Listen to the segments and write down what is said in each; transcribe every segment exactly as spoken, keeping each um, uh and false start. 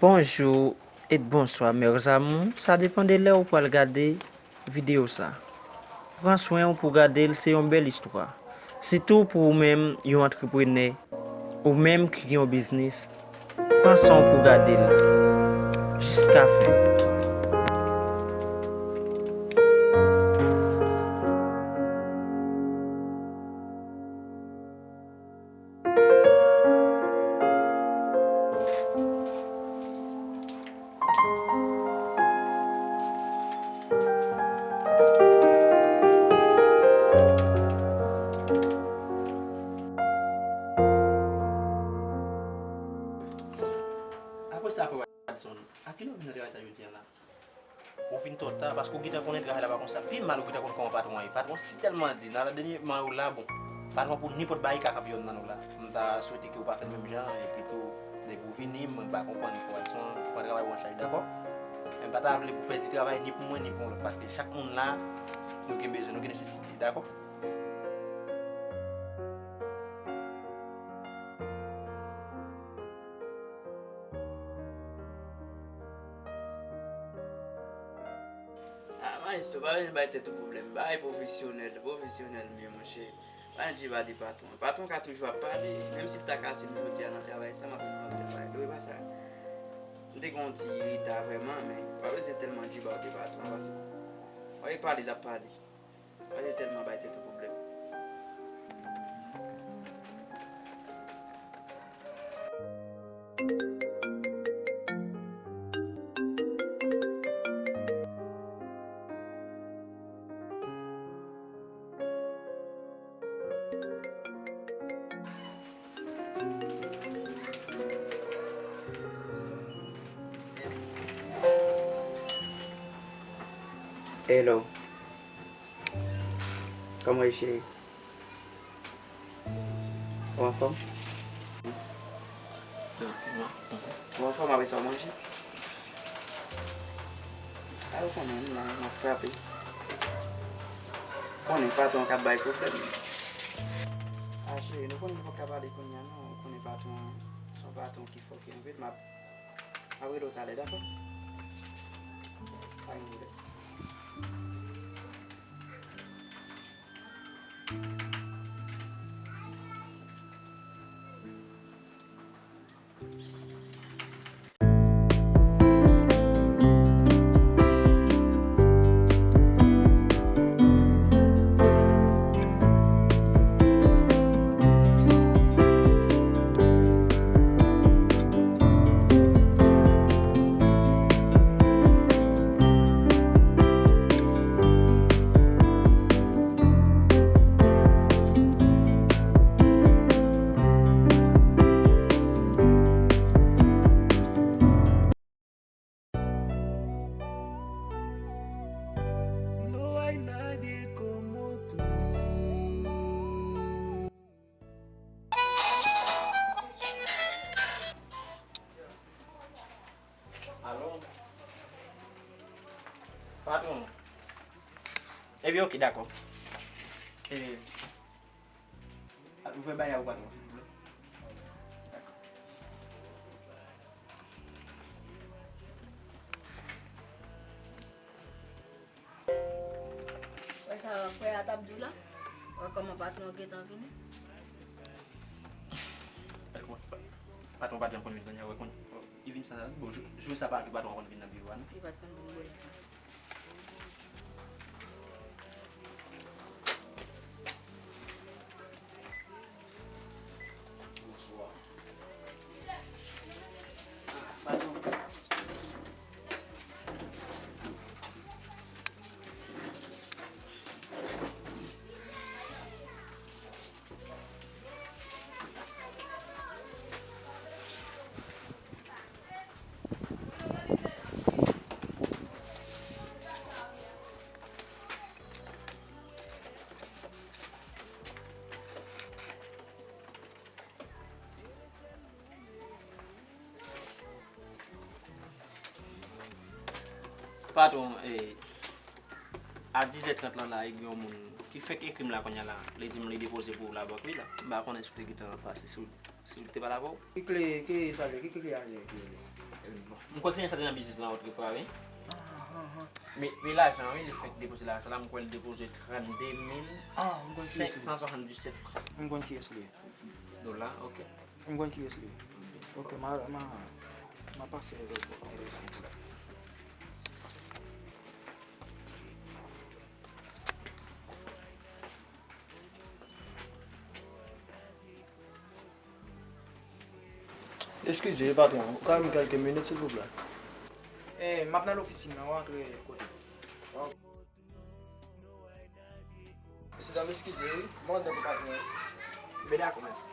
Bonjou et bonswa mes amours, sa depann de lè ou pral gade videyo sa. Pran swen w pou gade l, se yon bèl istwa. Sitou pou ou menm yon antreprenè, ou menm ki gen yon biznis, pran san w pou gade l jiska fen. Apre sa, frè Wadson, a kilè w vin nan travay sa jodi a la? Ou vin twò ta, paske ou gentan konnen travay la pa konsa. Pi mal ou gentan konn kòman patwon an ye. Patwon si tèlman di, nan la dènyèman yo la, bon, patwon pou nenpòt bagay ka kanpe yonn nan nou la. M ta swete ke ou pa fè l menm jan, epi tou, depi ou vini, mwen pa konprann, frè Wadson, pran travay ou an chaj, dakò? Men m pa ta vle pou pèdi travay ni pou mwen, ni pou yon lòt, paske chak moun la, nou gen bezwen, nou gen nesesite, dakò? Ah, maestro, pa vin bay tèt ou pwoblèm. Bay pwofesyonèl, pwofesyonèl mye, monchè. Pa di pa de patwon. Patwon ka toujou ap pale. Menm si l ta kase m jodi a nan travay sa, m ap vin pran tèt bagay. Dwe pa sa. M te gen yon ti reta vrèman, men pa bezwen tèlman di pa de patwon, paske w ap pale, l ap pale. Pa te tèlman bay tèt ou pwoblèm. Hello. Kòman w ye, cheri? Ou anfòm? Ou anfòm, apre sa w manje? A, ou konnen m la, m ap frape. Konnen patwon k ap bay pwoblèm. A, cheri, nou konnen nou poko ka pale kounye a non. Ou konnen patwon an se yon patwon ki fòkè anpil. M ap, m ap rele w talè, dakò? Pa gen pwoblèm. Alo? Patwon. Ebyen, oke, dakò. E, ouvè bagay la pou patwon, silvouplè. Dakò. Wè sa frè a t ap di w la? Wè kòman patwon an gentan vini? Gade kòman pa-, patwon pa janm konn vin kounye a, wè konn, li vin sa, bon, jou, jou sa pa jou patwon an konn vin nan biwo a, non? Li pa t konn vin bò la. Patwon, eh, a diz è trant lan la, e gen yon moun ki fèk ekri m la kounye a la. Li di m li depoze pou ou labank, wi, la. M pa konnen si w te gentan pase, si w, si w te pale avè w. Ki kle, ki sa, ki, ki kle a ye, ki ye? M kwè kliyan sa te nan biznis lan otrefwa, wi. Men, men lajan, wi, li fèk depoze lajan la, m kwè l depoze trannde mil sèt san swasanndisèt frank. M konn kiyès li ye. Dola, ok. M konn kiyès li ye. Ok, m a, m a, m a pase. Eskize, patwon, ou ka ban m kèlke minit, silvouplè? Eh, m ap nan lofisin nan, w antre kote. Mesye dam, eskize, wi. Mande pou patwon. Beda kòmanse.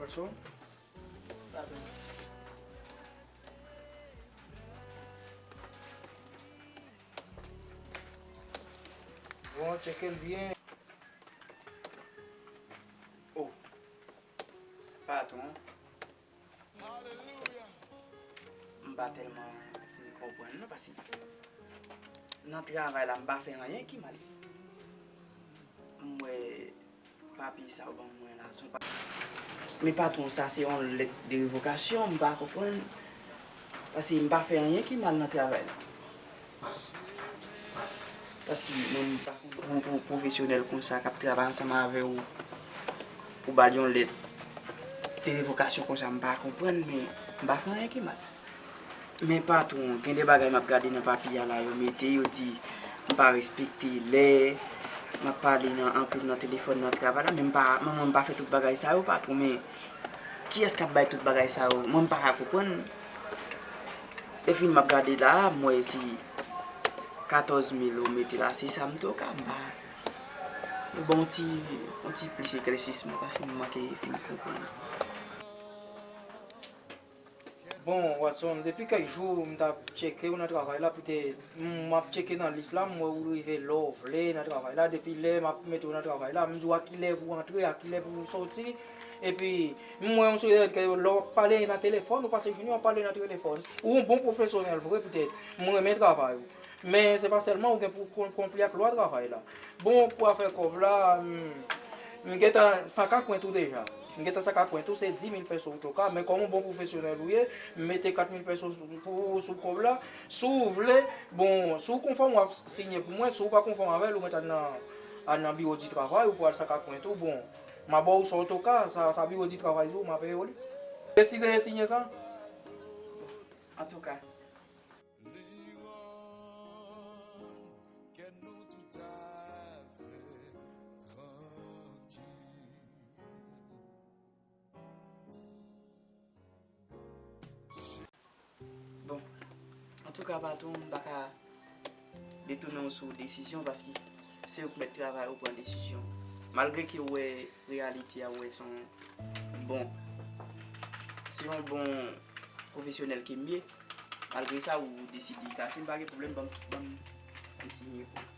What's wrong? Bon, tcheke l byen. Oh, patwon. M pa tèlman fin konprann non, paske nan travay la, m pa fè anyen ki mal. M wè papye sa yo ban mwen la, se yon pa-, men patwon, sa se yon lèt de revokasyon, m pa konprann. Paske m pa fè anyen ki mal nan travay la. Paske mwen, m pa konn pou, pou pwofesyonèl konsa k ap travay ansanm avè w pou ba l yon lèt de revokasyon konsa, m pa konprann, men m pa fè anyen ki mal. Men patwon, gen de bagay m ap gade nan papye a la, yo mete, yo di m pa respekte lè, m ap pale nan, anpil nan telefòn nan travay la, men m pa, mwen, mwen, m pa fè tout bagay sa yo, patwon, men kiyès k ap bay tout bagay sa yo? Mwen, m pa ka konprann. Epi m ap gade la, m wè se katòz mil ou mete la, se sa m tou ka ba. Ou ban yon ti, yon ti plis eklèsisman, paske m manke fin konprann. Bon, Watson, depi kèk jou m t ap tcheke w nan travay la, poutèt m ap tcheke nan lis la, m wè ou rive lè w vle nan travay la, depi lè m ap mete w nan travay la, m di w a kilè pou w antre, a kilè pou w soti, epi m wè yon seri de lè w ap pale nan telefòn, ou pase jounen w ap pale nan telefòn. Ou yon bon pwofesyonèl vre, poutèt m renmen travay ou. Men se pa sèlman ou gen pou kon-, konpli ak lwa travay la. Bon, pou afè kòb la, m, m gentan sakapwen tou deja. M gentan sakapwen tou, se dis mil peso ou toka, men kòm yon bon pwofesyonèl ou ye, m mete kat mil peso pou ou sou kòb la. Si w vle, bon, si w konfòm w ap siyen pou mwen, si w pa konfòm avè l, ou mèt al nan, al nan biro di travay, ou pou al sakapwen tou, bon, m a ba w sa w toka, sa, sa biro di travay di w, m a peye w li. Deside siyen sa? Antouka. Li rann kè nou toutafè trankil. Bon, antouka, patwon, m pa ka detounen w sou desizyon, paske se ou k mèt travay, ou pran desizyon. Malgre ke w wè reyalite a, ou wè se yon bon, se yon bon pwofesyonèl ke m ye. Malgre sa, ou deside kase m, pa gen pwoblèm, ban m, ban m, ban m siyen pou ou.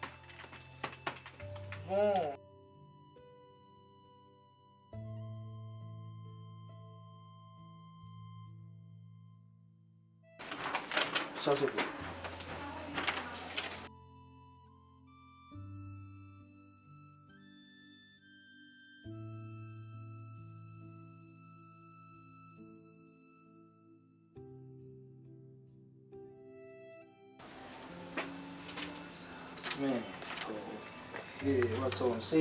Bon. Sa se pou ou. Men, se, Watson, se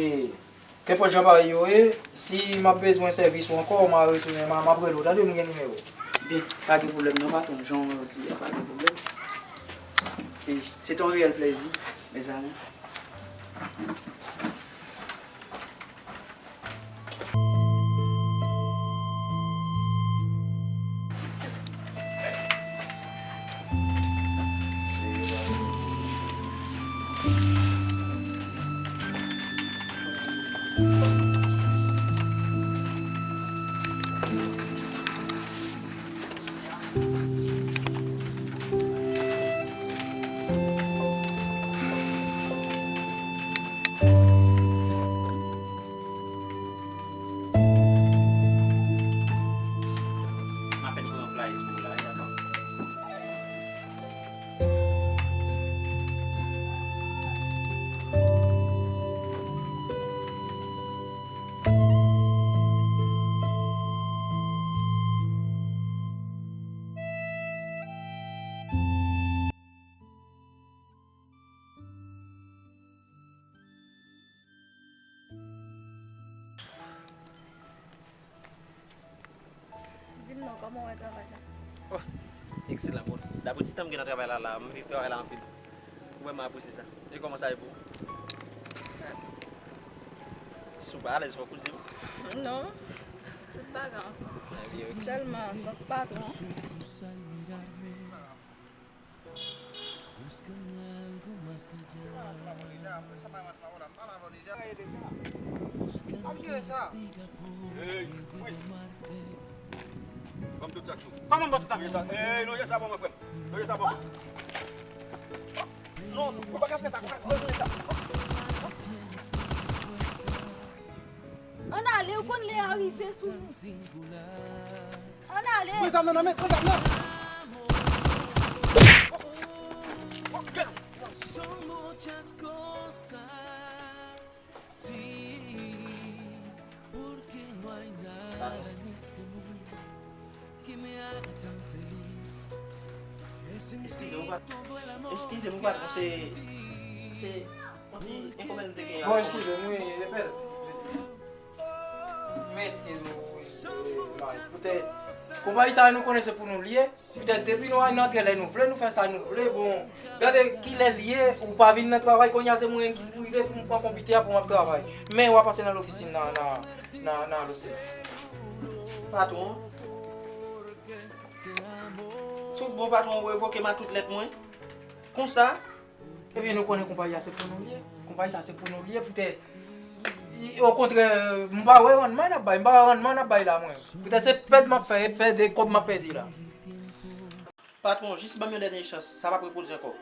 kenpòt jan bagay yo ye, si m ap bezwen sèvis ou ankò, m a retounen, m a, m ap rele w, tande, m gen nimewo w. Byen, pa gen pwoblèm non, patwon, jan w di a, pa gen pwoblèm. E se te yon reyèl plèzi, mezanmi. Kòman w wè travay la? Oh, ekselan, bon. Dapre ti tan m gen nan travay la, la, m viv travay la anpil. Ou vrèman apresye sa. E kòman sa ye pou ou? Si w pa alèz, fòk ou di m. Non, tout bagay anfòm. Sèlman, sans patwon. Ban m tout sa k sou. Kòman ban tout sa k sou? Ey, lonje sa ban mwen, frè m. Lonje sa ban mwen. Non, ou pa ka fè sa, ou pa ka fè sa. Ann ale, ou konn lè a rive sou nou. Ann ale. Pran zam nan nan men, pran zam nan. Son muchas cosas, sí, porque no hay nada en este mundo que me haga tan feliz. He Eskize m, sentido pa- todo el amor eskize m, que patwon, se hay en ti. se yon ti enfòmèl m te genyen Bon, avè w. eskize m, wi, Lepèl. M eskize w, wi, Mari. Poutèt, konpayi sa a nou konnen se pou nou l ye. Poutèt, depi nou al nan antre lè nou vle, nou fè sa nou vle. Bon, gade kilè l ye, ou pa vin nan travay, kounye a se mwen ki prive pou m pran konpitè a pou m ap travay. Men w a pase nan lofisin nan, nan, nan, nan lotel. Patwon. Tout bon, patwon, ou revoke m a tout lèt mwen. Konsa, Ebyen, nou konnen konpayi a se pou nou l ye. Konpayi sa se pou nou l ye, poutèt. I- Okontrè, m pa wè rannman n ap bay, m pa wè rannman n ap bay la, mwen. Poutèt se pèd m ap fè, e pèd e kòb m ap pèdi la. Patwon, jis ban m yon dènye chans, sa p ap repwodui ankò.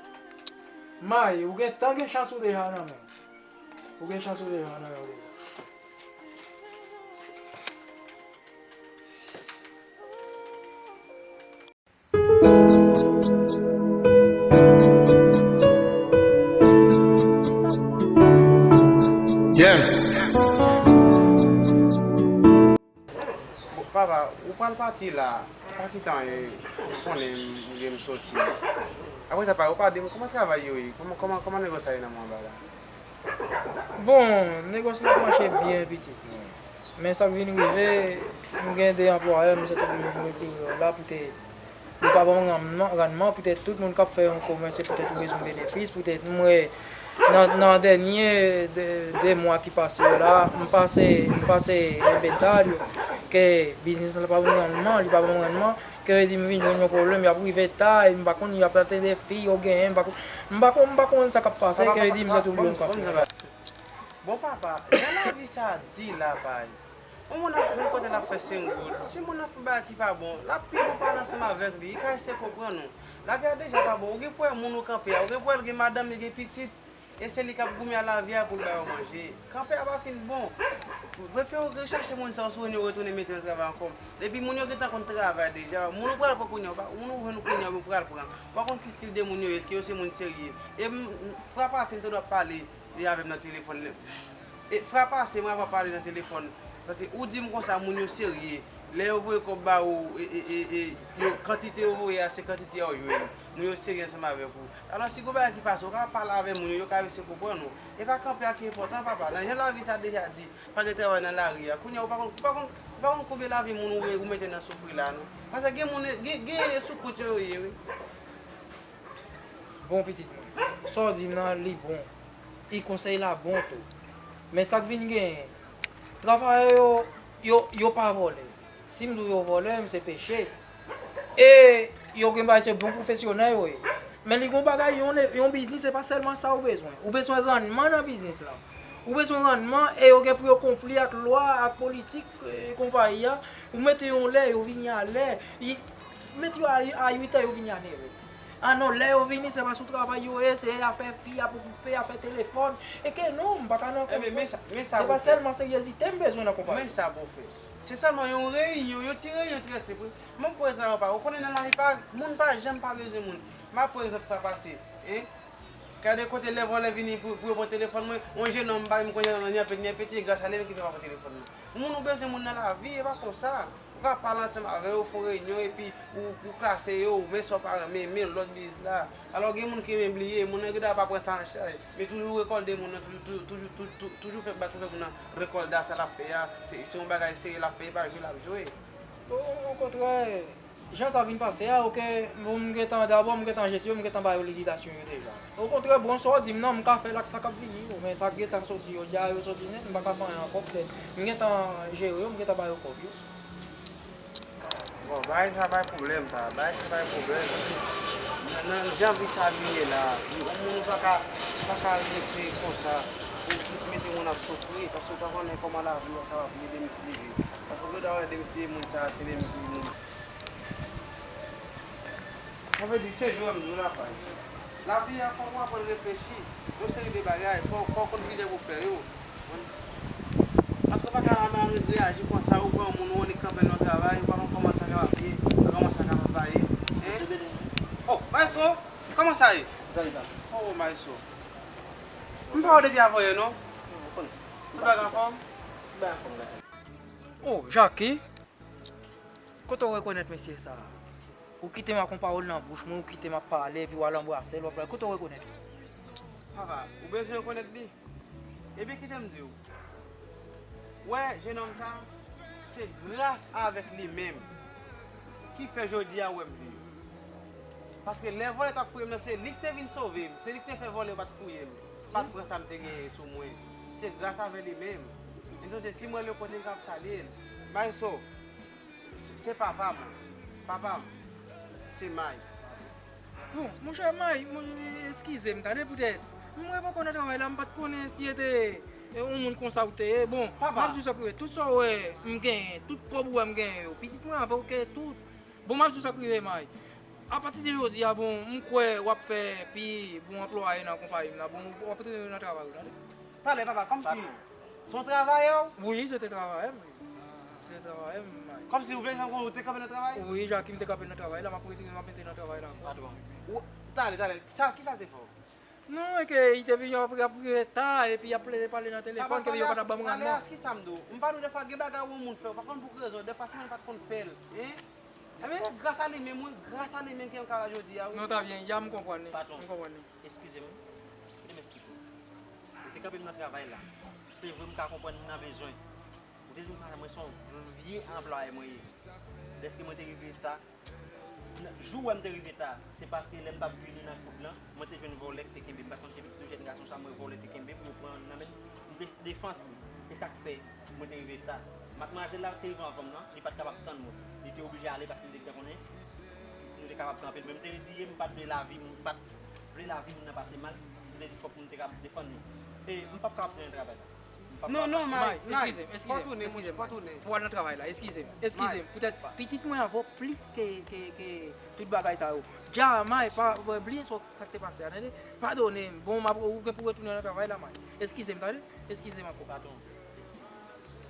May, ou gen tan gen chans ou deja nan men. Ou gen chans ou deja nan men ou deja. Yes. Bon, papa, ou pral pati la, pa kite anyen, ou konnen m gen m soti. Apre sa, papa, ou pa di m kòman travay yo ye, kòman, kòman, kòman negosye sa ye nan mwen anba la? Bon, negosye la ap mache byen pitit mwen. Men sa k vin rive, m gen de anplwayè, m sèt oblije m retire yo la poutèt yo pa ban m rannman, rannman, poutèt tout moun k ap fè yon komès se poutèt yo bezwen benefis, poutèt m wè nan, nan dènye de, de mwa ki pase yo la, m pase, m pase yon beta yo ke biznis la pa ban m rannman, li pa ban m rannman, ke yo di m vin jwenn yon pwoblèm, y ap rive ta, e m pa konn, y ap tande fi yo genyen, m pa konn, m pa konn, m pa konn sa k ap pase, ke yo di m sèt oblije m kanpe. Bon papa, jan lavi sa di la bay. Yon moun ap jwenn kote l ap fè senk goud. Si moun nan fè bagay ki pa bon, l ap pi bon pale ansanm avèk li, li ka eseye konprann ou. Lavi a deja pa bon, ou gen pou wè moun ou kanpe a, ou gen pou wè l gen madanm, li gen pitit, e se li k ap goumen a lavi a pou l ba yo manje. Kanpe a pa fin bon. Prefere w rechache moun sa yo, si w wè yo retounen mete yo nan travay ankò. Epi moun yo gentan konn travay deja. Moun ou pral pran kounye a, ou pa- moun ou jwenn kounye a, ou pral pran. Ou pa konn ki stil de moun yo ye, èske yo se moun serye. E m, m, fwa pase, m te dwe ap pale. Li avè m nan telefòn. E fwa pase, mwen ap pale nan telefòn. Paske ou di m konsa, moun yo serye. Lè yo voye kòb ba ou, e, e, e, e, yo, kantite yo voye a, se kantite a ou jwenn. Moun yo serye ansanm avèk ou. Alò, si gon bagay ki pase, ou ka pale avè moun yo, yo ka eseye konprann ou. E pa kanpe a ki enpòtan, papa. Nan jan lavi sa deja di, pa gen travay nan lari a. Kounye a, ou pa konn, ou pa konn, ou pa konn konbyen lavi moun ou, ou mete nan soufri la, non. Paske gen moun, gen, gen sou kont yo, yo ye, wi. Bon pitit mwen, sa w di m nan li bon, e konsèy la bon tou. Men sa k vin genyen, travayè yo, yo, yo pa vòlè. Si m di w yo vòlè, m se peche. E yo gen bagay se bon pwofesyonèl yo ye. Men li gon bagay, yon, yon biznis se pa sèlman sa ou bezwen. Ou bezwen rannman nan biznis lan. Ou bezwen rannman e yo gen pou yo konpli ak lwa, ak politik e, konpayi a. Ou mete yo yon lè, yo vini a lè. Met yo a, a uit è, yo vini a nèf è. A non, lè yo vini, se pa sou travay yo ye, se afè fi ap okipe, afè telefòn. E ke non, m pa ka nan konprann. Se pa sèlman seryezite m bezwen nan konpayi. Men sa pou fè. Se sèlman yon reyinyon, yon ti reyinyon trè senp wi. Mwen prezan yo pa. Ou konnen nan lavi pa, moun pa janm pa bezwen moun. M ap pran egzanp fwa pase. Hein? Gade kote lè vòlè vini pou, pou yo pran telefòn mwen, yon jenòm pa menm konnen nan ni apèt ni apèt, e gras a li menm ki fè pa pran telefòn mwen. Yon moun ou bezwen moun nan lavi, e pa konsa. Ou ka pale ansanm avè yo, fè yon reyinyon, epi ou, ou klase yo, ou men sa w pa renmen, men lòt biznis la. Alò gen moun ki renmen bliye, moun nan gentan pa pran sa an chaj, men toujou rekòlde moun nan, toujou, toujou, toujou, toujou, toujou fè bat, toujou fè moun nan rekòlde a sa l ap fè a, se, se yon bagay serye l ap fè, e pa jwe l ap jwe. O, okontrè, jan sa vin pase a, oke, bon, m gentan, dabò, m gentan jete yo, m gentan ba yo likidasyon yo deja. Okontrè, bon, sa w di m nan, m ka fè l ak sa k ap vini yo, men sa k gentan soti yo, dja yo soti nèt, m pa ka fè anyen ankò, poutèt m gentan jere yo, m gentan ba yo kòb yo. Bon, bagay sa bay pwoblèm, pa. Bagay sa bay pwoblèm. Nan, nan jan vi sa vin ye la, yon moun pa ka, pa ka rete konsa, ou mete moun ap soufri, paske ou pa konnen kòman lavi a kapab vini demen si Dye vle. Paske ou ta wè demen si Dye moun sa, se demen si moun. Sa vle di, se jwè m di w la, pa. Lavi a, fòk ou aprann reflechi. Yon seri de bagay, fò, fò w konn kizè pou fè yo. Paske w pa ka al reyaji konsa, ou pran moun, ou annik kanpe nan travay, ou pa konn kòman sa kapab ye, ou pa konn kòman sa kapab va ye. Hein? Oh, maestro, kòman sa ye? Oh, maestro. M pa wè w depi avanyè, non? Tout bagay anfòm? Oh, Jackie. Kote w rekonèt mesye sa a? Ou kite m ak yon pawòl nan bouch mwen, ou kite m ap pale, epi w al anbrase l, w ap pale. Kote w rekonèt li? Papa, ou bezwen rekonèt li? Ebyen, kite m di w. Wè, jenòm sa, se gras avèk li menm ki fè jodi a ou wè m viv. Paske lè vòlè t ap fouye m nan, se li ki te vin sove m, se li ki te fè vòlè yo pa t fouye m, pa t pran sa m te genyen sou mwen. Se gras avè li menm. E m sonje, si m wè l yon kote, m kapab salye l. Maestro, se, se papa mwen. Papa m, se May. Bon, monchè May, mon, eskize m, tande, poutèt mwen poko nan travay la, m pa t konnen si e te, e, yon moun konsa ou te ye. Bon, m ap di w sa k rive, tout sa w wè m genyen, tout kòb ou wè m genyen yo, pitit mwen avè w ke tout. Bon, m ap di w sa k rive, May. Apati de jodi a, bon, m kwè w ap fè pi bon anplwaye nan konpayi m nan. Bon, w ap retounen nan travay ou, tande? Talè, papa, kòmsi se yon travayè w? Wi, se te travayè m. Se te travayè m, May. Kòmsi ou vle fè m konnen ou te kanpe nan travay? Wi, Jackie, m te kanpe nan travay la, m ap retire, m ap mete nan travay la ankò. Patwon. Ou, talè, talè, sa, kisa l te fè w? Non, e ke li te vin ap, ap rive ta, epi y ap plede pale nan telefòn, ke yo pa t ap ban m rannman. Talè a, kisa m di w? M pa di w dèfwa gen bagay yon moun fè, ou pa konn pou ki rezon, dèfwa se mwen pa t konn fè l, hein? Ebyen, se gras a li menm, wi, gras a li menm ke m ka la jodi a, wi. Non, ta byen, ya m konprann li. Patwon, m konprann li. Eskize m, kite m esplike w. Ou te kanpe m nan travay la. Se vre, m ka konprann m nan bezwen. Ou te di m sa, mwen se yon vye anplwaye mwen ye. Dèske mwen te rive ta, jou w wè m te rive ta, se paske lè m t ap vini nan koub lan, mwen te jwenn vòlè ki te kenbe m. M pa t konn se pitit yon jèn gason sa, mwen vòlè te kenbe m, yo pran nan men m. M te defans li. Se sa k fè mwen te rive ta. Madmwazèl la te rive anvan m nan, li pa t kapab tann mwen. Li te oblije ale paske li te gentan konnen nou te kapab kanpe. Men m te reziye m, m pa t vle lavi m, m pa t vle lavi moun nan pase mal. M te di fòk moun te kapab defann li. E m p ap kapab tounen travay la. M p ap kapab. Non, non, May, May, eskize m, eskize m, fò w tounen, eskize m, fò w tounen. Fò w al nan travay la, eskize m, eskize m. Poutèt pitit mwen avè w plis ke, ke, ke tout bagay sa yo. Dja, May, pa, pa bliye sa, sa k te pase a, tande? Padone m. Bon, m ap, ou gen pou retounen nan travay la, May. Eskize m, tande? Eskize m ankò. Patwon, eskize m.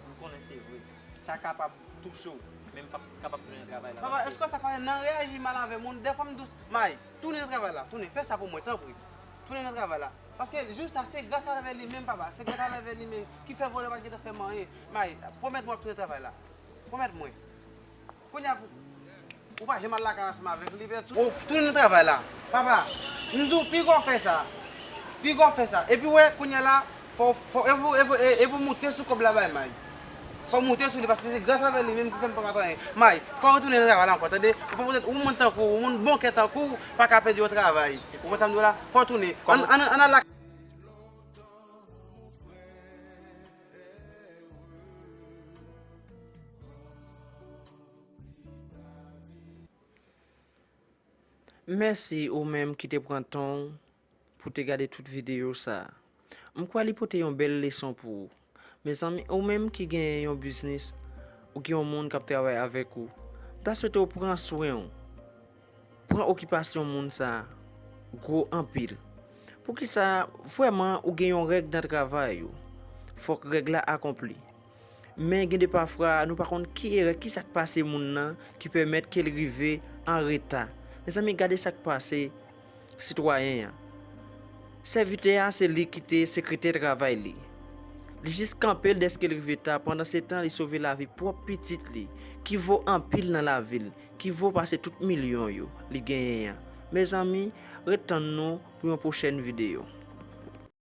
M konnen se vre. Sa kapab touche w, men m p ap kapab tounen nan travay la. Papa, èske sa k pase nan reyaji mal avè moun? Dèfwa m dous. May, tounen nan travay la, tounen. Fè sa pou mwen, tanpri. Tounen nan travay la. Paske jou sa, se gras avè li menm, papa. Se gras avè li menm ki fè vòlè pa t gentan fè m anyen. May, pwomèt mwen w ap tounen travay la. Pwomèt mwen. Kounye a, ou pa janm al lakay ansanm avèk li, Vètou. Ou tounen nan travay la. Papa, m di w, piga w fè sa. Piga w fè sa. Epi w wè, kounye a la, fò, fò, e pou, e pou, e, e pou moute sou kòb la bay May. Fò w moute sou li, paske se gras avè li menm ki fè m pa ka fè anyen. May, fò w retounen nan travay la ankò, tande? Ou pa poutèt, ou moun tankou w, ou moun bon kè tankou w, pa ka pèdi yon travay. Ou konprann sa m di w la? Fò w tounen. Ann, ann, ann al lakay. Mèsi ou menm ki te pran tan w pou te gade tout videyo sa a. M kwè li pote yon bèl leson pou ou. Mezanmi, ou menm ki gen yon biznis, ou gen yon moun k ap travay avèk ou, m ta swete w pran swen w. Pran okipasyon moun sa a gwo anpil. Poukisa vrèman ou gen yon règ nan travay ou? Fòk règ la akonpli. Men gen de pafwa, nou pa konn ki erè, ki sa k pase moun nan ki pèmèt ke l rive an reta. Mezanmi, gade sa k pase sitwayen an. Sèvitè a, se li ki te sekretè travay li. Li jis kanpe l dèske l rive ta, pandansetan li sove lavi pwòp pitit li, ki vo anpil nan lavi l, ki vo pase tout milyon yo li genyen an. Mezanmi, ret tann nou pou yon pwochèn videyo.